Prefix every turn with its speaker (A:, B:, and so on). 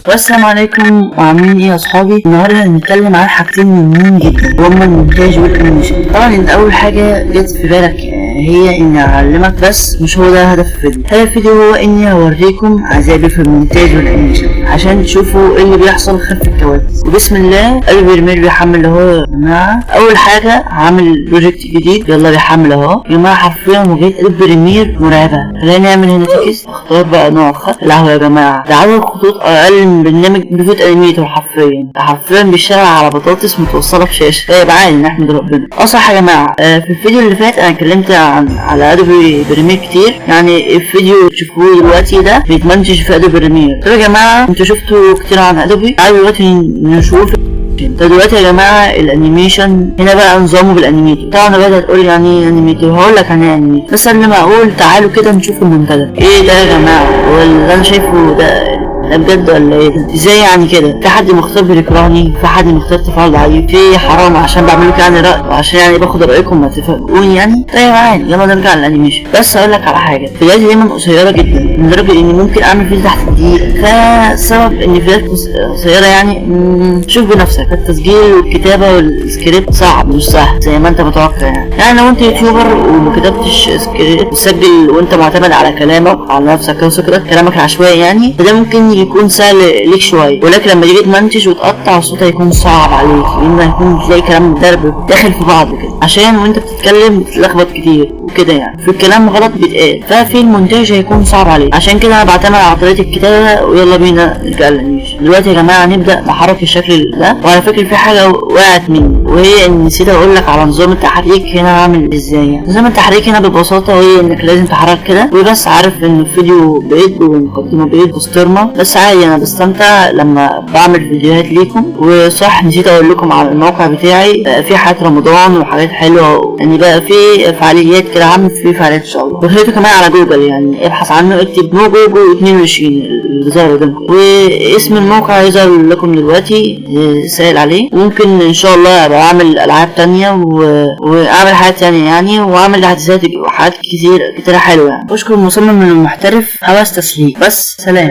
A: والسلام عليكم، وعاملين ايه يا اصحابي؟ النهارده هنتكلم على حاجتين مهمين جدا، وهما المونتاج وال animation. طبعا ان اول حاجة جت في بالك هي اني اعلمك، بس مش هو ده هدف الفيديو. هدف الفيديو هو اني هوريكم عذابي في المونتاج وال animation عشان تشوفوا ايه اللي بيحصل خلف الكواليس. وبسم الله، Adobe Premiere بيحمل اهو يا جماعة. اول حاجة هعمل project جديد، يلا بيحمل اهو يا جماعة. حرفيا واجهه Adobe Premiere مرعبة. خلينا نعمل هنا text، اختار بقى نوع خط. القهوة يا جماعة، ده عدد خطوط اقل من برنامج Pivot Animator. حرفيا حرفيا بيشتغل على بطاطس متوصله بشاشة. طيب عادي، نحمد ربنا. اه صح يا جماعة، في الفيديو اللي فات انا اتكلمت على Adobe Premiere كتير، يعني الفيديو تشوفوه دلوقتي ده بيتمنتج في Adobe Premiere. طيب يا جماعة، انتوا شفتوا كتير عن Adobe، تعالوا دلوقتي نشوف. طب دلوقتي يا جماعة، ال animation هنا بقى نظامه بال Animator. طبعا بدأت تقول يعني ايه Animator؟ هقول لك يعني ايه Animator، بس قبل ما اقول تعالوا كده نشوف المنتدى. ايه ده يا جماعة؟ هو اللي انا شايفه ده بجد ولا ايه ده؟ ازاي يعني كده؟ في حد مختار بيكرهني؟ في حد مختار تفاعل ضعيف؟ في حرام عشان بعمل لكم يعني رأي وعشان يعني باخد رايكم ما تفاجئوني يعني. طيب عادي، يلا نرجع لل animation. بس اقول لك على حاجة، فيديوهاتي دايما قصيرة جدا لدرجة اني ممكن اعمل فيديو تحت دقيقة. فسبب ان فيديوهات قصيرة يعني شوف بنفسك، التسجيل والكتابة والسكريبت صعب، مش سهل زي ما انت متوقع. يعني لو انت YouTuber وما كتبتش سكريبت وتسجل وانت معتمد على كلامك، على نفسك وسكرك كلامك العشوائي يعني، فده ممكن يكون سهل ليك شوية، ولكن لما تيجي تمنتج وتقطع الصوت هيكون صعب عليك، لان هيكون تلاقي كلام درب داخل في بعض كده، عشان وانت بتتكلم بتتلخبط كتير وكده، يعني في الكلام غلط بيتقال، ففي المونتاج هيكون صعب عليك. عشان كده انا بعتمد على طريقه الكتابة. ويلا بينا نرجع لل animation. دلوقتي يا جماعة نبدا نحرك الشكل ده. وعلى فكرة في حاجة وقعت مني، وهي ان نسيت اقول لك على نظام التحريك هنا عامل ازاي. يعني نظام التحريك هنا ببساطة هي انك لازم تحرك كده وبس. عارف ان الفيديو بيض ومقدمة بيض وسطرمه، بس عادي، انا بستمتع لما بعمل فيديوهات ليكم. وصح نسيت اقول لكم على الموقع بتاعي، في حاجات رمضان وحاجات حلوة، يعني بقى في فعاليات كده، عامل فيه فعاليات ان شاء الله. وخليته كمان على جوجل، يعني ابحث عنه، اكتب نو جوجو 22 اللي ظهر قدامكم، واسم الموقع يظهر لكم دلوقتي، سائل عليه. وممكن ان شاء الله ابقى اعمل العاب تانية واعمل حاجات تانية يعني، واعمل تحديثات وحاجات كتير كتير حلوة يعني. اشكر المصمم المحترف هوس تسليك. بس سلام.